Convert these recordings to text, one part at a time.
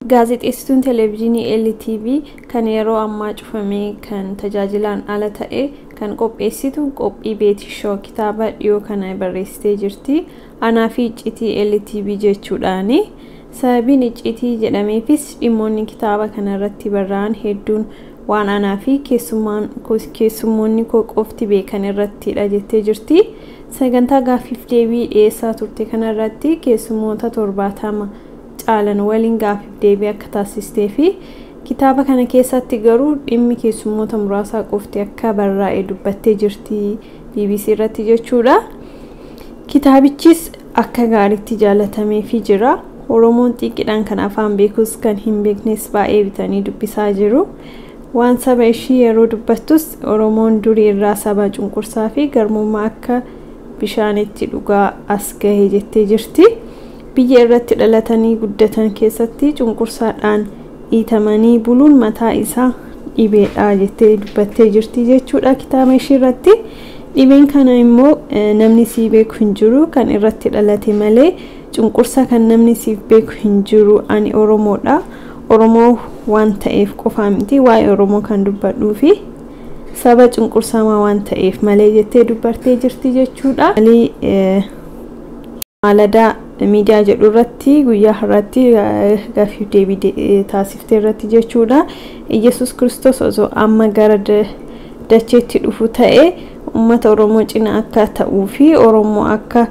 Gaazexeessituun televezyiinii LTV kan yeroo ammaa cufamee kan tajaajilaan ala ta'e kan qopheessitu qophii Beetii Shoo kitaaba dhiyoo kana barreessitee jirti. Anaa fi iccitii LTV jechuudhaani. Sababiin iccitii jedhameefis dhimmoonni kitaaba kanarratti barraa'an hedduun waan anaa fi keessummoonni koo qofti beekan irrattidha jettee jirti. Sagantaa gaaffiif deebii dhiyeessaa turte kanarratti keessummoota 70 caalan waliin gaaffiif deebii akka taasistee fi kitaaba kana keessatti garuu dhimmi keessummoota muraasaa qofti akka barraa'e dubbattee jirti BBC irratti jechuudha. Kitaabichis akka gaariitti jaalatameefii jira. Oromoon xiqqidhaan kan afaan beekus kan hin beeknes baay'ee bitanii dubbisaa jiru. Waan saba ishii yeroo dubbattus Oromoon durii irraa saba cunqursaa fi garbummaa akka bishaanitti dhugaa as gahe jettee jirti. Biyya irratti dhalatanii guddatan keessatti cunqursaadhaan dhiitamanii buluun mataa isaa dhibeedha jettee dubbattee jirti jechuudha kitaaba ishii irratti. Dhibeen kana immoo namni sii beeku hin jiru kan irratti dhalate malee cunqursaa kan namni siif beeku hin jiru. Ani Oromoodha. Oromoo waan ta'eef qofaa miti waa'ee Oromoo kan dubbadhuu fi saba cunqursamaa waan ta'eef malee jettee dubbattee jirti jechuudha. Maaladaa miidiyaa jedhu irratti guyyaa har'aatti gaaffiif deebii taasiftee irratti jechuudha. Iyyasuus Kiristoos osoo amma gara dacheetti dhufu ta'e uummata Oromoo cina akka ta'uu fi Oromoo akka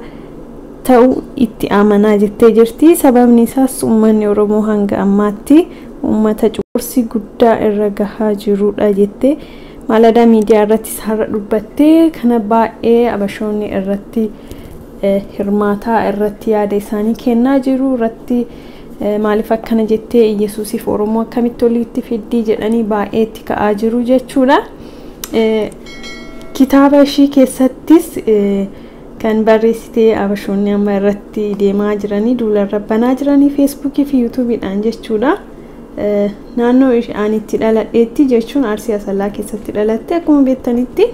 ta'u itti amanaa jettee jirti. Sababni isaas uummanni Oromoo hanga ammaatti uummata cunqursi guddaa irra gahaa jirudha jettee Maaladaa miidiyaa irratti har'a dubbattee kana baay'ee abashoonni irratti hirmaataa irratti yaada isaanii kennaa jiru irratti maaliif akkana jettee Iyyasuusiif Oromoo akkamitti walitti fiddii jedhanii baay'ee itti ka'aa jiru jechuudha. Kitaaba ishii keessattis kan barreessitee abashoonni amma irratti deemaa jiranii duularra banaa jiranii feesbuukii fi yuutuubiidhaan jechuudha. Naannoo ani itti dhaladheetti jechuun Arsii Asallaa keessatti dhalatte akkuma beektanitti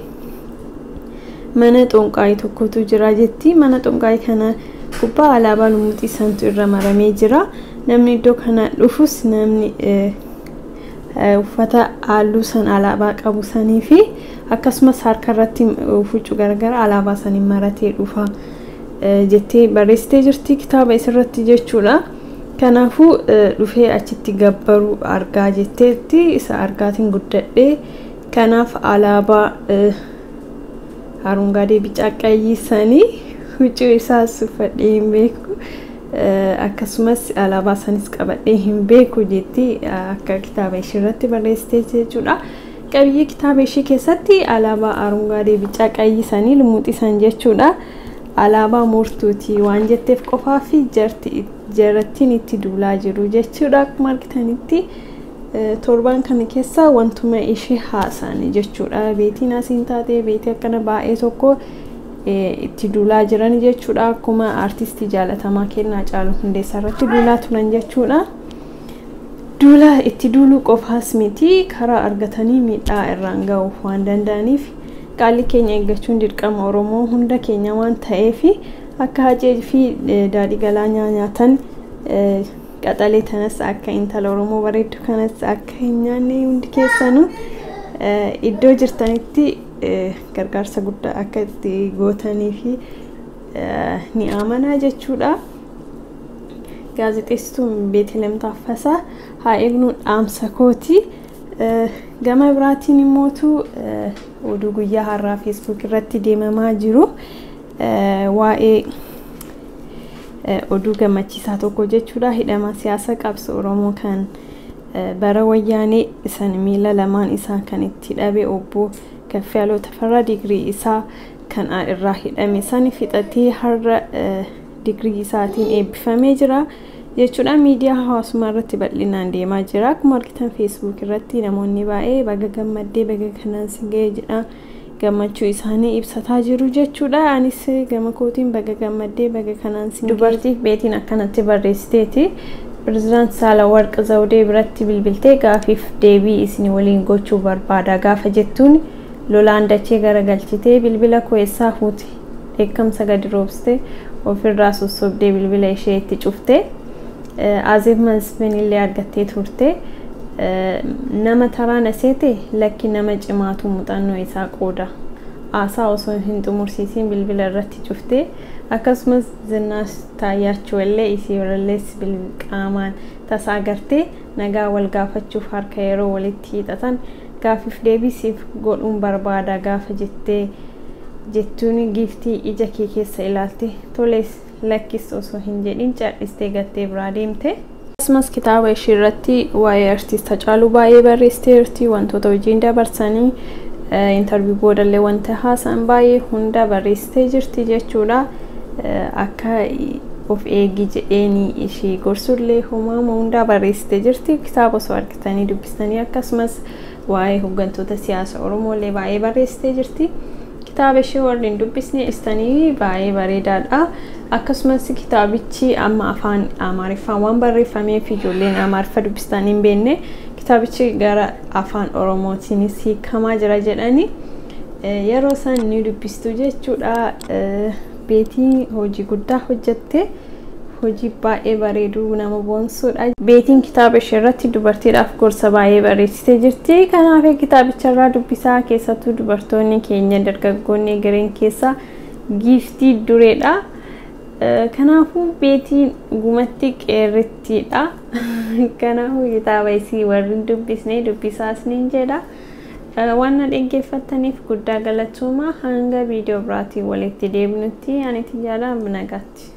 mana xonqaayii tokkotu jira jetti. Mana xonqaayii kana gubbaa alaabaa lumuxii santu irra maramee jira. Namni iddoo kana dhufus namni uffata halluu san alaabaa qabu sanii fi akkasumas harka irratti huccuu garagaraa alaabaa saniin maratee dhufa jettee barreessitee jirti kitaaba isarratti jechuudha. Kanaafuu dhufee achitti gabbaruu argaa jetteetti isa argaatiin guddadhee kanaaf alaabaa አረንጓዴ ቢጫ ቀይ sanii huccuu isaas uffadhee hin beeku akkasumas alaabaa sanis qabadhee hin beeku jetti akka kitaaba ishee irratti barreessitee jechuudha. Qabiyyee kitaaba ishee keessatti alaabaa አረንጓዴ ቢጫ ቀይ sanii lumuxii san jechuudha. Alaabaa murtuuti waan jetteef qofaa fi jarattiin itti duulaa jiru jechuudha. Akkuma argitanitti torban kana keessa wantuma ishee haasa'an jechuudha. Beetiin asiin taatee beetii akkana baay'ee tokko itti duulaa jiran jechuudha. Akkuma aartistii jaalatamaa Kennaa Caaluu Hundeessaa irratti duulaa turan jechuudha. Duula itti duuluu qofaas miti karaa argatanii miidhaa irraan ga'uuf waan danda'aniif qaalli keenya eeggachuun dirqama Oromoo hunda keenya waan ta'eef akka Hacee fi daadhii galaanaa nyaatan qaxalee tanas akka intala Oromoo bareeddu kanas akka hin nyaanne hundi keessanuu iddoo jirtanitti gargaarsa guddaa akka itti gootanii fi ni amanaa jechuudha. Gaazexeessituun Beeteleem Taaffasaa haa eegnu dhaamsa kooti. Gama biraatiin immootu oduu guyyaa har'aa feesbuuk irratti deemamaa jiru waa'ee oduu gammachiisaa tokko jechuudha. Hidhama siyaasa qabsoo Oromoo kan bara wayyaanee isan miila lamaan isaa kan itti dhabe obbo Kaffiyaaloo Tafarraa digirii isaa kan irraa hidhame san fixatee har'a digirii isaatiin eebbifamee jira jechuudha. Miidiyaa hawaasummaa irratti bal'inaan deemaa jira. Akkuma argitan feesbuuk irratti namoonni baay'ee baga gammaddee baga kanaan si ga'e jedha gammachuu isaanii ibsataa jiru jechuudha. Anis gama kootiin baga gammaddee baga kanaan si dubartiif beetiin akkanatti barreessiteeti. Pirezidaant Saalawarq Zawudee biratti bilbiltee gaafiif deebii isin waliin gochuu barbaada gaafa jettuun lolaan dachee garagalchitee bilbila koo eessaa fuute dheekkamsa gadi roobsite ofirraa sossobdee bilbila ishee itti cufte. Azeeb Masfin illee argattee turte. Nama taraa na seete? Lakki, nama cimaatu muuxannoo isaa qooda. Haasaa osoo hin xumursiisin bilbila irratti cufte. Akkasumas Zinaash Taayyaachuu illee isii birallees qaamaan tasaa agartee nagaa wal gaafachuuf harka yeroo walitti hiixatan, "Gaaffiif deebii siif godhuun barbaada" gaafa jettee jettuun, giiftii ija kee keessa ilaalte toles lakkis osoo hin jedhin cal'istee gattee biraa deemte. Akkasumas kitaaba ishee irratti waa'ee artist Hacaaluu baay'ee barreessiteerti. Wantoota hojiin dabarsanii, interview boodallee wanta haasa'an baay'ee hunda barreessitee jirti jechuudha. Akka of eegi jedheeni ishee gorsullee homaama hundaa barreessitee jirti. Kitaaba osoo argitanii dubbistanii. Akkasumas waa'ee hooggantoota siyaasa Oromooillee baay'ee barreessitee jirti. Kitaaba ishee warri hin dubbisne istanii baay'ee bareedaadha. Akkasumas kitaabichi amma afaan Amaariffaan waan barreeffameef, ijoolleen Amaariffa dubbistanii hin beekne, kitaabichi gara afaan Oromootiinis hiikamaa jira jedhani, yeroo isaan ni dubbistu jechuudha. Beetiin hojii guddaa hojjette, hojii baay'ee bareeduu nama boonsuudha. Beetiin kitaaba ishee irratti dubartiidhaaf gorsa baay'ee barreessitee jirti. Kanaaf kitaabicha irraa dubbisaa, keessattuu dubartoonni keenya dargaggoonni egereen keessaa giiftii dureedha. Kanaafuu Beetiin dhugumatti qeerrittiidha. Kanaafuu kitaaba isii warri dubbisne dubbisaas ni jedha. Waan na dhaggeeffattaniif guddaa galatooma. Hanga viidiyoo biraatiin walitti deebinutti ani Tiyyaadha, nagaatti.